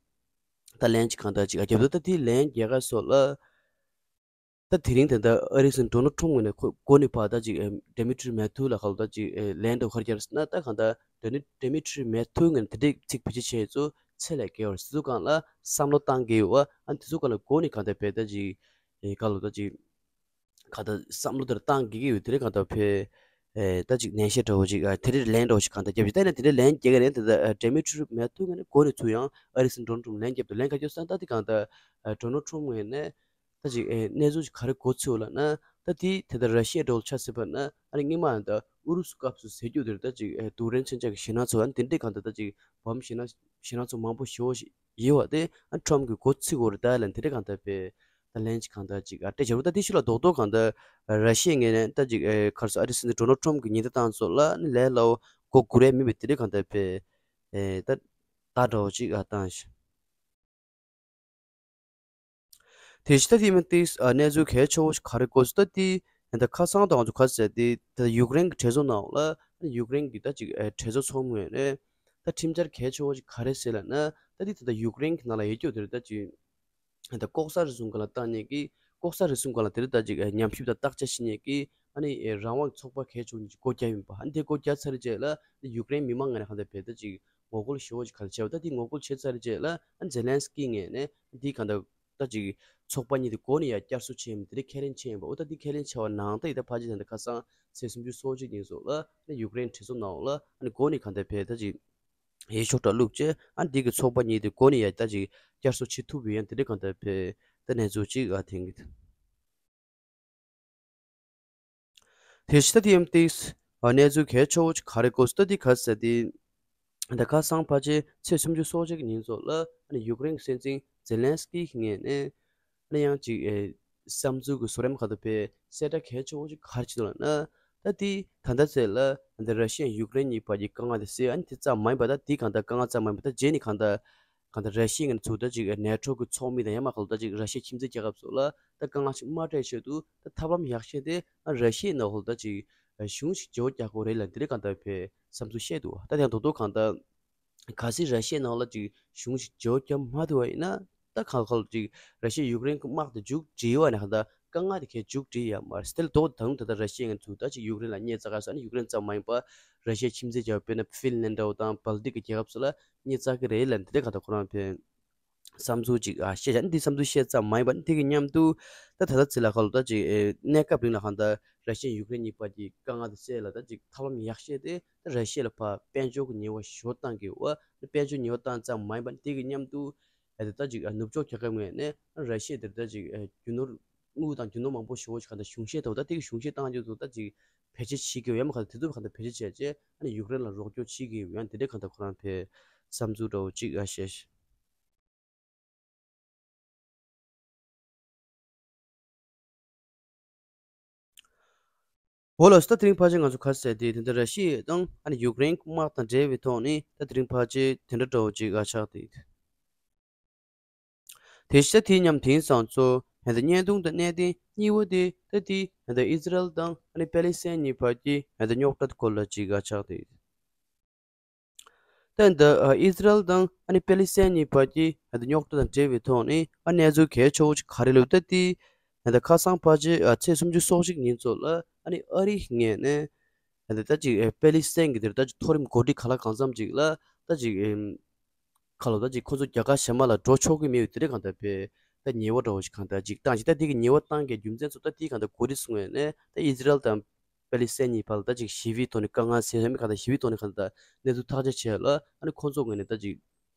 ད་ལན་ཅིག་གང་ལྟར་ཅིག་ཨ་རྒྱབ་འདུག་ད་དེའི་ལན་རྒྱག་ག་སོགས་ལ། ད་དེ་རིང་ད་ལྟ་ཨ་རིའི་སྲིད་འཛིན་ཌོ་ནལ་ཊམ་ངོས་ནས་ཁོ་འགོ་ནས་ཕར་ད་ཅིག་ཨེ་ཌི་མི་ཊི་རི་མེ་ཐུ་ལ་ཁ་ལོ་ད་ཅིག་ཨེ་ལན་འདྲ་བོ་ག་རེ་བརྒྱབ་ཟེར་ན། ད་གང་ལྟར་ཌི་མི་ཌི་མི་ཊི་རི་མེ་ཐུ་ངོས་ནས་དེ་འདྲའི་ཚིག་བེད་སྤྱོད་བྱས་ཡོད་ཚུལ་ཚད་ལས་བརྒལ་བ་རེད། སྤྱི་ཚོགས་སྒང་ལ་བསམ་བློ་བཏང་གི་ཡོད་པ། ཨ་ནི་དེ་ཚོ་སྒང་ལ་འགོ་ནས་གང་ལྟར་བས་ད་ཅིག་ཨེ་ག་ལོ་ད་ཅིག་གང་ལྟར་བསམ་བློ་དེར་བཏང་གི་གི་ཡོད། དེ་རིང་གང་ལྟར་བས་ཨེ་ད་ཅིག་ནན་བཤད་འདྲ་བོ་ཅིག་ཨ་དེ་རིང་ལན་འདྲ་བོ་ཞིག་གང་ལྟར་བརྒྱབ་ཅིག་ད་ནི་དེ་རིང་ལན་རྒྱག་གི་རེད། དེ་ལྟར་ཨ་ཌི་མི་ཊི་རི་མེ་ཐུ་ངོས་ནས་འགོ་ནས་ཚུར་ཡང་ཨ་རིའི་སྲིད་འཛིན་ཌོ་ནལ་ཊམ་ལན་བརྒྱབ་འདུག་ལན་ག་རེ་བརྒྱབ་ཟེར་ན། ད་དེ་གང་ལྟར་ཨ་ཌོ་ནལ་ཊམ་ངོས་ནས་ད་ཅིག་ཨེ་གནས་ཚུལ་ཅིག་ག་རེ་འགོ་ཚུགས་ལབ་ན། ད་དེ་དེ་ལྟར་ར་ཤི་ཡ་འདྲ་བོ་ཆ་བཞག་པ་ན་ཨ་ནི་སྔོན་མ་ཡང་ད་ཨུ་རུ་སུ་སྐབས་སུ་ཟེར་རྒྱུ་དེར་ད་ཅིག་ཨེ་རྡུལ་ཕྲན་མཚོན་ཆ་གི་ཞེད་སྣང་ཚོགས་ཨ་ནི་དེ་འདྲའི་གང་ལྟར་ད་ཅིག་བམ་ཞེད་སྣང་ཞེད་སྣང་ཚོགས་མང་པོ་ཞེ་པོ་ཞིག་ཡོད་པ་དེ་ཨ་ཊམ་གྱིས་འགོ་ཚུགས་དགོས་རེད་ད་ལབ་དེ་འདྲའི་གང་ལྟར་པས་ད་ལན་ཅིག་གང་ལྟར་ཅིག་ཨ་སྤྲད་བྱས་རུ། ད་དེ་ཤུལ་ལ་རྡོག་རྡོག་གང་ལྟར་ར་ཤི་ཡའི་ངོས་ནས་ད་ཅིག་ཨེ་ག་རེ་ཟེར་ཨ་རིའི་སྲིད་འཛིན་ཌོ་ནལ་ཊམ་གྱི་ཉེན་བརྡ་བཏང་ཚོགས་ལ་ཨ་ནི་ལས་སླ་བོ་མགོ་སྒུར་ཡས་མེད་པའི་དེ་འདྲའི་གང་ལྟར་པས་ཨེ་ད་ད་འདྲ་བོ་ཅིག་ཨ་བཏང་ཞིང་། དེ་བཞིན་ད་དེ་མིན་ཏིས་ཨ་གནས་ཚུལ་གལ་ཆེ་བོ་ཞིག་ག་རེ་གོ་ཟེར་ན། ད་དེ་ད་ཁ་སང་དང་ང་ཚོ་ག་ཟེར་དེ་ད་ཡུཀ་རེན་གྱི་གྲོས་ཚོགས་ནང་ལ་ཡུཀ་རེན་གྱི་ད་ཅིག་ཨེ་གྲོས་ཚོགས་ཚོགས་མི་ངོས་ནས་ད་ཁྲིམས་འཆར་གལ་ཆེ་བོ་ཞིག་ག་རེ་ཟེར་ལབ་ན། ད་དེ་ད་ད་ཡུཀ་རེན་གྱི་ནང་ལ་ཡོད་རྒྱུ་དེ་རེད། ད་ཅིག་ད་ལྐོག་ཟ་རུལ་སུངས་སྒང་ལ་བཏང་ནས་ཀྱི་ལྐོག་ཟ་རུལ་སུངས་སྒང་ལ་དེ་རེད། ད་ཅིག་ཨེ་ཉམས་ཞིབ་དང་བརྟག་དཔྱད་བྱེད་ནས་ཀྱི་ཨ་ནི་ཨེ་རང་དབང་ཚོགས་པ་གལ་ཆེ་བོ་ཞིག་སྒོ་བརྒྱབ་ཡིན་པ། ཨ་ནི་དེ་སྒོ་བརྒྱབ་ཚར་རྗེས་ལ་ད་ཡུཀ་རེན་མི་མང་ངོས་ནས་གང་ལྟར་བས་ད་ཅིག་ངོ་རྒོལ་ཞེ་པོ་ཅིག་ག་རེ་བྱས་པ། ད་དེ་ངོ་རྒོལ་བྱས་ཚར་རྗེས་ལ་ཨ་ཛེ་ལན་སི་ཀི་ངོས་ནས་དེ་གང་ལྟར་ད་ཅིག་ཚོགས་པ་གཉིས་དེ་སྒོ་ནས་ཡར་བསྐྱར་གསོ་བྱས་ཡིན་པ་དེ་རེད། ཁས་ལེན་བྱས་ཡིན་པ། འོ་ད་དེ་ཁས་ལེན་བྱས་པ་ནང་ད་ཡིན་ད་ཕལ་ཆེར་ད་ལྟ་ཁ་སང་ཚེས་སུམ་ཅུ་སོ་གཅིག་ཉིན་སོགས་ལ་ཨ་ནི་ཡུཀ་རེན་གྲོས་ཚོགས་ནང་ལ་ཨ་ནི་སྒོ་ནས་གང་ལྟར་བས་ད་ཅིག་འོས་ཤོག་འདྲ་བླུགས་བྱས་ཨ་ནི་དེ་གི་ཚོགས་པ་གཉིས་དེ་སྒོ་ནས་ཡར་ད་ཅིག་བསྐྱར་གསོ་བྱེད་ཐུབ་པའི་ཡང་དེ་འདྲ་གང་ལྟར་བས་ད་གནས་ཚུལ་ཅིག་ཨ་ཐེངས་ཀྱི། དེ་ཕྱི་ད་དེ་ཡང་ཏིས་ཨ་གནས་ཚུལ་གལ་ཆེ་བོ་ཅིག་ག་རེ་གོ་ཟེར་ན། ད་དེ་ག་ཟེར་དེ་ད་ཁ་སང་ཕལ་ཆེར་ཚེས་སུམ་ཅུ་སོ་གཅིག་གི་ཉིན་སོགས་ལ་ཨ་ནི་ཡུཀ་རེན་གྱི་སྲིད་འཛིན་ཛེ་ལན་སི་ཀི་གི་ངོས་ནས་ཨ་ནི་ཡང་ཅིག་ཨེ་བསམ་ཚུལ་གྱི་བཟོ་རིམ་ཁག་ཏུ་ཕེ་གསལ་བསྒྲགས་གལ་ཆེ་བོ་ཅིག་ག་རེ་བྱེད་འདུག་ལབ་ན། ད་དེ་ད་ལྟ་ཚེ་ལ་ད་ར་ཤི་ཡ་ཡུཀ་རེན་གཉིས་བར་གྱི་དཀའ་ངལ་དེ་སེལ། ཨ་ནི་དེ་ཙམ་མ་ཡིན་པ་ད་དེ་གང་ལྟར་དཀའ་ངལ་ཙམ་མ་ཡིན་པ་ད་རྗེས་ནས་གང་ལྟར་གང་ལྟར་ར་ཤི་ཡ་ངོས་ནས་ཚུར་ད་ཅིག་ནེ་ཊོ་གི་ཚོགས་མི་དང་ཡང་མ་གང་ལྟར་ཅིག་ར་ཤི་ཡའི་ཁྱིམ་མཚེས་རྒྱལ་ཁབ་སོགས་ལ་ད་དཀའ་ངལ་ཞིག་མ་སྤྲད་ཆེད་དུ་ད་ཐབས་ལམ་ཡག་ཤོས་དེ་ཨ་ར་ཤི་ཡའི་ནང་ལ་ད་ཅིག་གཞུང་ཞིག་བརྗེ་པོ་རྒྱག་དགོས་རེད་ལབ་འདི་རེད་གང་ལྟར་ཕེ་བསམ་ཚུལ་བཤད་འདུག་ད་དེ་ཡང་རྡོག་རྡོག་གང་ལྟར་གལ་སྲིད་ར་ཤི་ཡའི་ནང་ལ་ཅིག་གཞུང་ཞིག་བརྗེ་པོ་རྒྱག་མ་ཐུབ་པ་ཡིན་ན། ད་གང་གང་ལ་ཅིག་ར་ཤི་ཡ་ཡུཀ་རེན་གྱི་དམག་དེ་མཇུག་སྒྲིལ་བ་ནས་གང་ལྟར་དཀའ་ངལ་དེ་གས་མཇུག་སྒྲིལ་ཡ་མ་རེད། དེ་ལ་རྡོག་ད་དུང་ད་ལྟ་ར་ཤི་ཡ་ངོས་ཚུར་ད་ཅིག་ཡུཀ་རེན་ལ་བརྙས་བཅག་ག་ས་ནི་ཡུཀ་རེན་ཙམ་མ་ཡིན་པར་ར་ཤི་ཡའི་ཁྱིམ་མཚེས་རྒྱལ་ཁབ་དཔེར་ན་ཧྥིན་ལན་འདྲ་བོ་དང་བལ་ཏིག་གི་རྒྱལ་ཁབ་སོགས་ལ་བརྙས་བཅག་གི་རེད་ལབ་འདི་འདྲ་གང་ལྟར་ཁོ་རང་ཕེ་བསམ་ཚུལ་ཅིག་ཨ་བཤད་བྱ་ནི་འདི་བསམ་ཚུལ་བཤད་ཙམ་མ་ཡིན་པར་ནི་དེ་གི་མཉམ་དུ་ད་ད་ལྟ་ཚེ་ལ་ཁ་ལོ་ད་ཅིག་ཨེ་གནས་སྐབས་རིང་ལ་གང་ལྟར་ར་ཤི་ཡ་ཡུཀ་རེན་གཉིས་བར་གྱི་དཀའ་ངལ་དེ་སེལ་ལ་ད་ཅིག་ཐབས་ལམ་ཡག་ཤོས་དེ་ད་ར་ཤི་ཡ་ལ་ཕར་དཔལ་འབྱོར་གྱི་ཉེས་པ་ཞོ་བཏང་གི་འོ་ད་དཔལ་འབྱོར་ཉེས་པ་བཏང་ཙམ་མ་ཡིན་པར་ནི་དེ་གི་མཉམ་དུ་ཨེ་ད་ད་ཅིག་ཨ་ནུབ་ཕྱོགས་རྒྱལ་ཁབ་ངོས་ནས་ར་ཤི་ཡ་དེར་ད་ཅིག་ཨེ་རྒྱུ་ནོར་དངུལ་དང་རྒྱུ་ནོར་མང་པོ་ཞོ་ཞིག་གང་ལྟར་གཞུང་བཞེས་ཐོག་ད་དེ་གི་གཞུང་བཞེས་བཏང་རྒྱུ་ཚོ་ད་ཅིག་བེད་སྤྱོད་བྱེད་ཀྱི་ཡོད་ཡ་མ་གང་ལྟར་དེ་ཚོ་གང་ལྟར་བེད་སྤྱོད་བྱས་རྗེས་ཨ་ནི་ཡུཀ་རེན་ལ་རོགས་སྐྱོར་བྱེད་ཀྱི་ཡོད་ཡ་འདི་འདྲའི་གང་ལྟར་ཁོ་རང་ཕེ་བསམ་ཚུལ་འདྲ་བོ་ཅིག་ཨ་བཤད། འོ་ལགས་སོ། ད་དེ་རིང་ཕལ་ཆེར་ང་ཚོ་ག་རེ་ཟེར་དེ་དེ་འདྲ་ར་ཤི་ཡ་དང་ཨ་ནི་ཡུཀ་རེན་དམག་དང་འབྲེལ་བའི་ཐོག་ནས་ད་དེ་རིང་ཕལ་ཆེར་དེ་འདྲ་འདྲ་བོ་ཅིག་ཨ་ཆགས་དེ། དེ་བཞིན་དེའི་མཉམ་དེང་སང་ཚོ་ཧན་ད་བརྙན་ཐུང་དང་གནད་དོན་གཉིས་པ་དེ་ད་དེ་ཧན་ད་ཨི་ཟི་རལ་དང་ཨ་ནི་པེ་ལི་སི་ཐན་གཉིས་བར་གྱི་ཧན་ད་རྙོག་དྲ་སྐོར་ལ་ཅིག་ཨ་ཆགས་དེ། ད་ད་ཨ་ཨི་ཟི་རལ་དང་ཨ་ནི་པེ་ལི་སི་ཐན་གཉིས་བར་གྱི་ཨ་ནི་རྙོག་དྲ་དང་འབྲེལ་བའི་ཐོག་ནས་ཨ་གནས་ཚུལ་གལ་ཆེ་བོ་ཅིག་ག་རེ་ལབ་ད་དེ་ཨ་ད་ཁ་སང་ཕལ་ཆེར་ཨ་ཚེས་སུམ་ཅུ་སོ་གཅིག་ཉིན་ཚོ་ལ་ཨ་ནི་ཨ་རིའི་ངོས་ནས་ཨ་ད་ད་ཅིག་ཨ་པེ་ལི་སི་ཐན་གྱི་དེར་ད་ཅིག་མཐོ་རིམ་འགོ་ཁྲིད་ག་ལ་གང་འཚམ་ཅིག་ལ་ད་ཅིག་ཨ་ཁ་ལོ་ད་ཅིག་ཁོ་ཚོ་རྒྱ་གར་གཞན་མ་ལ་འགྲོ་ཆོག་གི་མེད་པའི་དེ་རིགས་གང་ལྟར་པའི་ ད་ཉེས་པ་འདྲ་བོ་ཞིག་གང་ལྟར་ཅིག་བཏང་ཅིག་ད་དེ་གི་ཉེས་པ་བཏང་གི་རྒྱུ་མཚན་ཚོ་ད་དེ་གང་ལྟར་གོ་རིམ་སོང་བས་ནས་ད་ཨི་ཟི་རལ་དང་པེ་ལི་སི་ཐན་གཉིས་བར་ལ་ད་ཅིག་ཞི་བའི་ཐོག་ནས་དཀའ་ངལ་སེལ་ཡ་མེད་གང་ལྟར་ཞི་བའི་ཐོག་ནས་གང་ལྟར་གནས་ཚུལ་ཐག་གཅོད་བྱས་ལ་ཨ་ནི་ཁོང་ཚོ་ངོས་ནས་ད་ཅིག་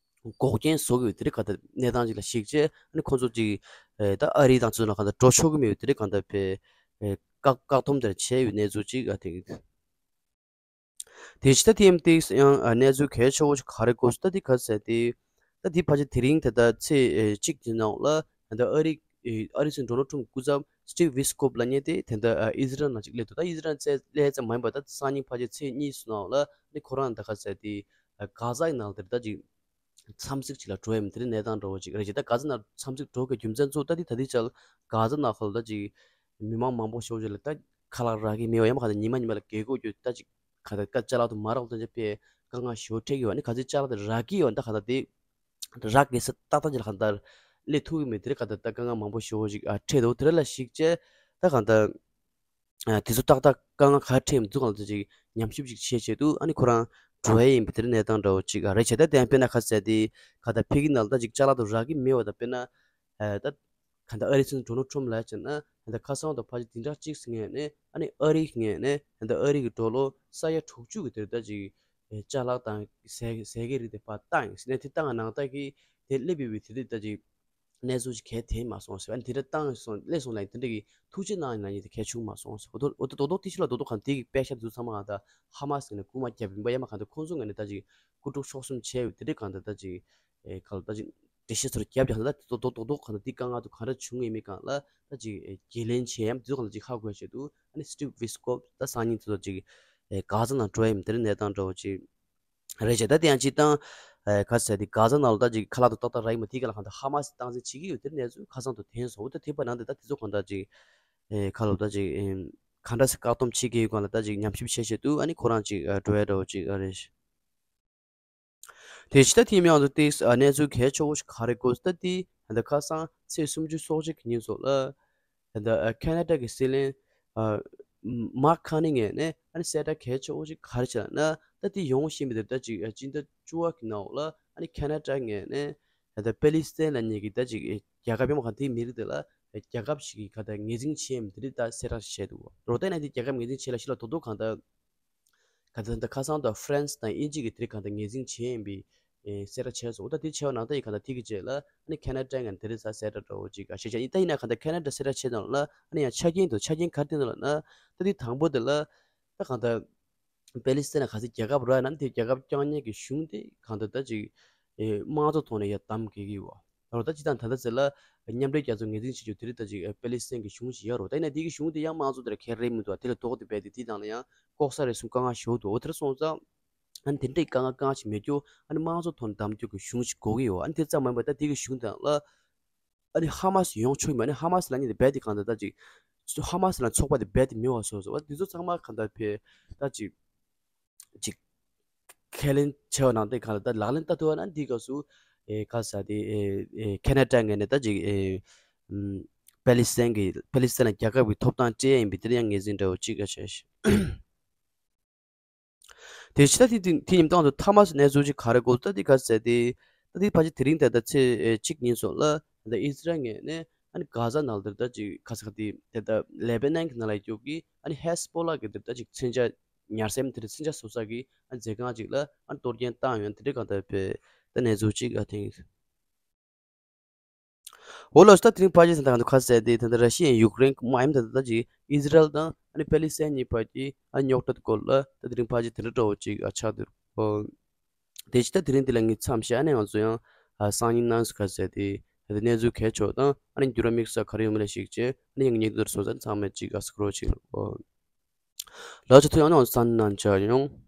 འགོག་རྐྱེན་བཟོ་གི་ཡོད་དེ་རིགས་གང་ལྟར་གནས་སྟངས་ཅིག་ལ་གཞིགས་བྱས་ཨ་ནི་ཁོང་ཚོ་ཅིག་ད་ཨ་རི་དང་ཚོ་ལ་གང་ལྟར་འགྲོ་ཆོག་གི་མེད་ཡོད་དེ་རིགས་གང་ལྟར་བཀག་བཀག་སྡོམ་དེར་བྱས་ཡོད་གནས་ཚུལ་ཅིག་ཨ་དེ། དེ་ཕྱི་ད་ཐེམ་ཏིག་ཡང་གནས་ཚུལ་གལ་ཆེ་བོ་ཞིག་ག་རེ་དགོས་སུ་ད་དེ་ག་ཟེར་ཏེ། ད་དེ་ཕལ་ཆེར་དེ་རིང་དེ་ད་ཚེས་གཅིག་གི་ནང་ལ་ད་ཨ་རི་ཨ་རི་སྲིད་འཛིན་ཌོ་ནལ་ཊམ་སྐུ་ཚབ་སི་ཊིབ་ཝི་སི་ཀོབ་ལབ་མཁན་དེ་དེ་ད་ཨི་ཟི་རལ་ནང་ཅིག་སླེབས་འདུག་ད་ཨི་ཟི་རལ་ནང་སླེབས་ཙམ་མ་ཡིན་པར་ད་སང་ཉིན་ཕལ་ཆེར་ཚེས་གཉིས་སུ་ནང་ལ་ནི་ཁོ་རང་ད་ག་ཟེར་ཏེ་གྷ་ཛ་ཡི་ནང་དེར་ད་ཅིག་འཚམས་གཟིགས་ཅིག་ལ་འགྲོ་ཡ་མི་དེ་རིང་གནས་སྟངས་འདྲ་བོ་ཅིག་རེད་ཅེ། ད་གྷ་ཛ་ནང་འཚམས་གཟིགས་འགྲོ་གི་རྒྱུ་མཚན་ཚོ་ད་དེ་ད་དེ་ཆ་ལ་གྷ་ཛ་ནང་ཁུལ་ད་ཅིག་མི་མང་མང་པོ་ཤོར་ཅིག་ལ་ད་ཁ་ལག་རག་གི་མེད་པ་ཡང་མ་ག་ད་ཉི་མ་ཉི་མ་ལ་རྒས་གོ་རྒྱུ་ད་ཅིག་ག་ད་ཀ་ཅ་ལག་དུ་མ་རག་ལ་ད་ཅིག་པའི་དཀའ་ངལ་ཞོ་འཕྲད་ཀྱི་ཡོད་ནི་ག་ཚོད་ཅ་ལག་དེ་རག་གི་ཡོད་ད་ག་ད་དེ་རག་གི་ས་ཏག་ཏག་ཅིག་ལ་ག་ད་སླེབས་ཐུབ་ཀྱི་མེད་དེ་རིང་ག་ད་ད་དཀའ་ངལ་མང་པོ་ཞོ་ཅིག་ཨ་འཕྲད་འདུག་དེ་རིང་ལ་གཞིགས་བྱས་ད་ག་ད། ཨ་དེ་ཚོ་ཏག་ཏག་དཀའ་ངལ་ག་འཕྲད་མི་འདུག་གང་ལ་ཅིག་ཉམས་ཞིབ་ཅིག་བྱེད་བྱེད་དུ་ཨ་ནི་ཁོ་རང་འགྲོ་ཡ་ཡིན་པའི་དེ་རིང་གནས་སྟངས་འདྲ་བོ་ཅིག་ཨ་རེད་བྱས། ད་དེ་ཡང་དཔེར་ན་ཁ་ཟེར་དེ་ག་ད་ཕ་གི་ནང་ལ་ད་ཅིག་ཅ་ལག་དུ་རག་གི་མེད་པ་ད་དཔེར་ན་ཨ་ད་ག་ད་ཨ་རི་སྲིད་འཛིན་ཌོ་ནལ་ཊམ་ལ་བྱས་ན་ད་ཁ་སང་དང་ཕལ་ཆེར་དེ་འདྲ་ཅིག་ཟིན་ཡ་ནི་ཨ་ནི་ཨ་རི་ངས་ནི་ད་ཨ་རི་གི་ཌོ་ལར་ས་ཡ་དྲུག་ཅུ་གི་དེ་རིང་ད་ཅིག་ཅ་ལག་དང་ཟས་ཟས་གི་རིགས་དེ་ཕར་བཏང་ཡིན་ཟེར་ནས་དེ་བཏང་ནང་ད་གི་དེ་སླེབས་ཡོད་པའི་དེ་རིང་ད་ཅིག་གནས་ཚུལ་ཞིག་གལ་ཐེབས་མ་སོང་ཟེར་བ་ནི་དེ་འདྲ་བཏང་སོང་སླེབས་སོང་ལ་དེ་འདྲ་གི་ཐུགས་རྗེ་གནང་ཡིན་ན་ཡིན་དེ་གལ་བྱུང་མ་སོང་ཟེར། འོ་ཏོ་འོ་ཏོ་རྡོག་རྡོག་ཏི་ཤུ་ལ་རྡོག་རྡོག་གང་དེ་གི་པད་ཤག་དུ་ཚང་མ་གང་ད་ཧ་མ་སི་ནས་རྐུ་མ་རྒྱབ་ཡིན་པ་ཡ་མ་གང་ད་ཁོང་ཚོ་ངས་ནས་ད་ཅིག་རྐུ་འཕྲོག་འཕྲོག་གསུམ་བྱས་ཡོད་དེ་འདྲ་གང་ད་ད་ཅིག་ཨེ་ག་ལ་ད་ཅིག་འགྲེལ་བཤད་ཚོར་རྒྱབ་ཀྱང་ད་རྡོག་རྡོག་རྡོག་རྡོག་གང་ད་དེ་དཀའ་ངལ་དུ་གང་འདྲ་བྱུང་ཡིན་མིན་གང་ལ་ད་ཅིག་ཨེ་འགན་ལེན་བྱས་ཡམ་དུས་གང་ལ་ཅིག་ཧ་གོ་བྱས་དུ་ཨ་ནི་སི་ཊིབ་ཝི་སི་ཀོབ་ད་སང་ཉིན་དུ་ད་ཅིག་ཨེ་གྷ་ཛ་ནང་འགྲོ་ཡིན་དེ་འདྲ་གནས་སྟངས་འདྲ་བོ་ཅིག་རེད་བྱས། ད་དེ་ཡང་སྤྱིར་བཏང་ཨེ་ག་ཟེར་དེ་གྷ་ཛ་ནང་ལ་ད་ཅིག་ཁ་ལག་ཏུ་ཏག་ཏག་རག་གི་མ་དེ་ག་ལ་གང་ལྟར་ཧ་མ་སི་སྟངས་འཛིན་བྱེད་ཀྱི་ཡོད་དེ་གནས་ཚུལ་ཁ་སང་དུ་ཐོན་སོང་། འོ་ད་དེ་བར་ནང་དེ་ད་དེ་ཚོ་གང་ལྟར་ཅིག་ཨེ་ཁ་ལོ་ད་ཅིག་ཨེ་ག་འདྲ་སེ་བཀག་སྡོམ་བྱེད་ཀྱི་ཡོད་གང་ལ་ད་ཅིག་ཉམས་ཞིབ་བྱེད་བྱེད་དུ་ཨ་ནི་ཁོ་རང་ཅིག་ཨ་འགྲོ་ཡ་འདྲ་བོ་ཅིག་ཨ་རེད། དེ་ཕྱི་ད་དེ་མིང་དུ་ཏིག་ཨ་གནས་ཚུལ་གལ་ཆེ་བོ་ཞིག་ག་རེ་དགོས་ད་དེ་ད་ཁ་སང་ཚེས་སུམ་ཅུ་སོ་གཅིག་གི་ཉིན་སོགས་ལ། ད་ལྟ་ཁེ་ན་ཌ་གི་སྲིད་བློན་མཱག་ཁ་ནི་ངོས་ནས་ཨ་ནི་གསལ་བསྒྲགས་གལ་ཆེ་བོ་ཞིག་ག་རེ་བྱས་ན་ད་དེ་ཡོང་བཞིན་པའི་དེ་ད་ཅིག་སྤྱི་ཟླ་བཅུ་པ་གི་ནང་ལ་ཨ་ནི་ཁེ་ན་ཌ་ངོས་ནས་ད་ལྟ་པེ་ལི་སི་ཐན་ལབ་མཁན་གྱི་ད་ཅིག་རྒྱལ་ཁབ་ཡོད་མ་གང་དེའི་མི་རིགས་དེ་ལ་རྒྱལ་ཁབ་ཞིག་གི་ག་ད་ངོས་འཛིན་བྱེད་མི་དེ་རིགས་ད་གསལ་བསྒྲགས་བྱས་འདུག་རོ་ད་ནས་དེ་རྒྱལ་ཁབ་ངོས་འཛིན་བྱེད་ལ་ཤི་ལ་དོ་དོ་གང་ད་ག་ད་ད་ཁ་སང་ད་ཧྥ་རན་སི་དང་དབྱིན་ཇི་གི་དེ་རིགས་གང་ད་ངོས་འཛིན་བྱེད་ཡིན་པའི་ཨེ་གསལ་བསྒྲགས་བྱས་སོང་། ད་དེ་བྱས་པ་ནང་ད་ཡིན་གང་ད་དེ་གི་རྗེས་ལ་ཨ་ནི་ཁེ་ན་ཌ་ངོས་ནས་དེ་རིང་ས་གསལ་བསྒྲགས་འདྲ་བོ་ཅིག་ག་ཤེས་བྱ་ཡིན། ད་ཡིན་ན་གང་ད་ཁེ་ན་ཌ་གསལ་བསྒྲགས་བྱས་ནང་ལ་ཨ་ནི་ཡང་ཆ་རྐྱེན་དང་ཆ་རྐྱེན་ག་རེ་བསྟན་འདུག་ལབ་ན་ད་དེ་དང་པོ་དེ་ལ་ད་གང་ད་པེ་ལི་སི་ཐན་ལ་ག་ཚོད་རྒྱལ་ཁབ་རག་ན་དེ་རྒྱལ་ཁབ་བསྐྱངས་མཁན་གྱི་གཞུང་དེ་གང་ད་ད་ཅིག་ཨེ་དམངས་གཙོ་ཐོག་ནས་ཡར་བདམས་དགོས་ཀྱི་ཡོད། རོ་ད་ཅི་དང་ད་ལྟ་ཟེར་ལ་མཉམ་འབྲེལ་རྒྱལ་ཚོགས་ངོས་འཛིན་བྱེད་རྒྱུ་དེ་རིང་ད་ཅིག་པེ་ལི་སི་ཐན་གྱི་གཞུང་ཞིག་ཡོད་རོ། ད་ཡིན་ན་དེ་གི་གཞུང་དེ་ཡང་དམངས་གཙོ་དེར་ཁེ་རེ་མི་འདུག་དེ་ལ་དོགས་དེ་རྦད་དེ་དེ་དང་ལ་ཡང་ལྐོག་ཟ་རེ་གསུམ་དཀའ་ངལ་ཞིག་འདུག་འོ་དེར་སོང་ཙང་ཨ་ནི་དེ་འདྲའི་དཀའ་ངལ་དཀའ་ངལ་ཞིག་མེད་རྒྱུ་ཨ་ནི་དམངས་གཙོ་ཐོག་ནས་བདམས་རྒྱུ་གི་གཞུང་ཞིག་དགོས་ཀྱི་ཡོད། ཨ་ནི་དེ་ཙམ་མ་ཡིན་པར་ད་དེ་གི་གཞུང་དང་ལ་ཨ་ནི་ཧ་མ་སི་ཡོང་ཆོག་གི་མ་ཨ་ནི་ཧ་མ་སི་ལ་ནི་རྦད་དེ་གང་ལྟར་ད་ཅིག་ཧ་མ་སི་ལ་ཚོགས་པ་དེ་རྦད་དེ་མི་བ་སོ་སོ་བ་དེ་ཚོ་ཚང་མ་གང་ལྟར་ཕེ་ད་ཅིག་ཅིག་ཁས་ལེན་བྱས་པ་ནང་དེ་ག་ལ་ད་ལག་ལེན་བསྟར་ཐུབ་པ་ན་འདི་སྐབས་སུ་ཨེ་ག་ས་དེ་ཨེ་ཨེ་ཁེ་ན་ཌ་ངོས་ནས་ད་ཅིག་ཨེ་ཨམ་པེ་ལི་སི་ཐན་གྱི་པེ་ལི་སི་ཐན་ལ་རྒྱལ་ཁབ་ཀྱི་ཐོབ་ཐང་སྤྲད་ཡ་ཡིན་པའི་དེར་ཡང་ངོས་འཛིན་འདྲ་བོ་ཅིག་ག་བྱས་ཤིང་། དེ་ཕྱི་ད་དེ་དེ་ཉིན་སྟོང་དུ་ཐ་མ་སུ་གནས་ཚུལ་ཅིག་ག་རེ་དགོས་ད་དེ་ག་ཟེར་དེ་ད་དེ་ཕལ་ཆེར་དེ་རིང་ད་ལྟ་ཚེས་ཨེ་གཅིག་ཉིན་སོགས་ལ་ད་ཨི་སི་རལ་ངོས་ནས་ཨ་ནི་གྷ་ཛ་ནང་ལ་ད་ཅིག་ག་ས་ག་དེ་དེ་ད་ལེ་བྷ་ནན་གྱི་ནང་ལ་ཡོད་ཀྱི་ཨ་ནི་ཧེ་སི་བྷོ་ལ་གི་དེ་ད་ཅིག་མཚོན་ཆ་ཉར་སའི་དེ་འདྲ་མཚོན་ཆ་བཟོ་ས་གི་ཨ་མཛོད་ཁང་ཅིག་ལ་ཨ་གཏོར་སྐྱོན་བཏང་ཡོད་དེ་འདྲ་གང་ལྟར་བས་ད་གནས་ཚུལ་ཅིག་ཨ་ཐེངས། འོ་ལགས་སོ། ད་དེ་རིང་ཕལ་ཆེར་ད་ལྟ་ཁ་གསལ་ཏེ་ད་ལྟ་ར་ཤི་ཡའི་ཡུཀ་རེན་མ་ཡིན་ད་ལྟ་ཅིག་ཨི་ཟི་རལ་དང་ཨ་ནི་པེ་ལི་སི་ཐན་གཉིས་བར་གྱི་ཨ་རྙོག་དྲ་སྐོར་ལ་ད་དེ་རིང་ཕལ་ཆེར་དེ་འདྲ་འདྲ་བོ་ཅིག་ཨ་ཆགས་འདུག་དེ་ཕྱི་ད་དེ་རིང་འདི་ལ་ངས་མཚམས་བཞག་ནས་ང་ཚོ་ཡང་ཨ་སང་ཉིན་གནངས་སུ་ཁ་གསལ་ཏེ་ད་ལྟ་གནས་ཚུལ་གལ་ཆེ་བ་དང་ཨ་ནི་འགྱུར་བ་དམིགས་བསལ་ག་རེ་ཡོད་མེད་ལ་གཞིགས་བྱས་ཨ་ནི་ཡང་ངེད་ཀྱི་འདིར་སོང་ཙང་ཚང་མས་ཅིག་ཨ་སྐུ་རོགས་ཅིག་ལ། ལགས་སོ། ཐུགས་ཡང་ནང་སང་ཉིན་ནང་མཇལ་ཡོང་།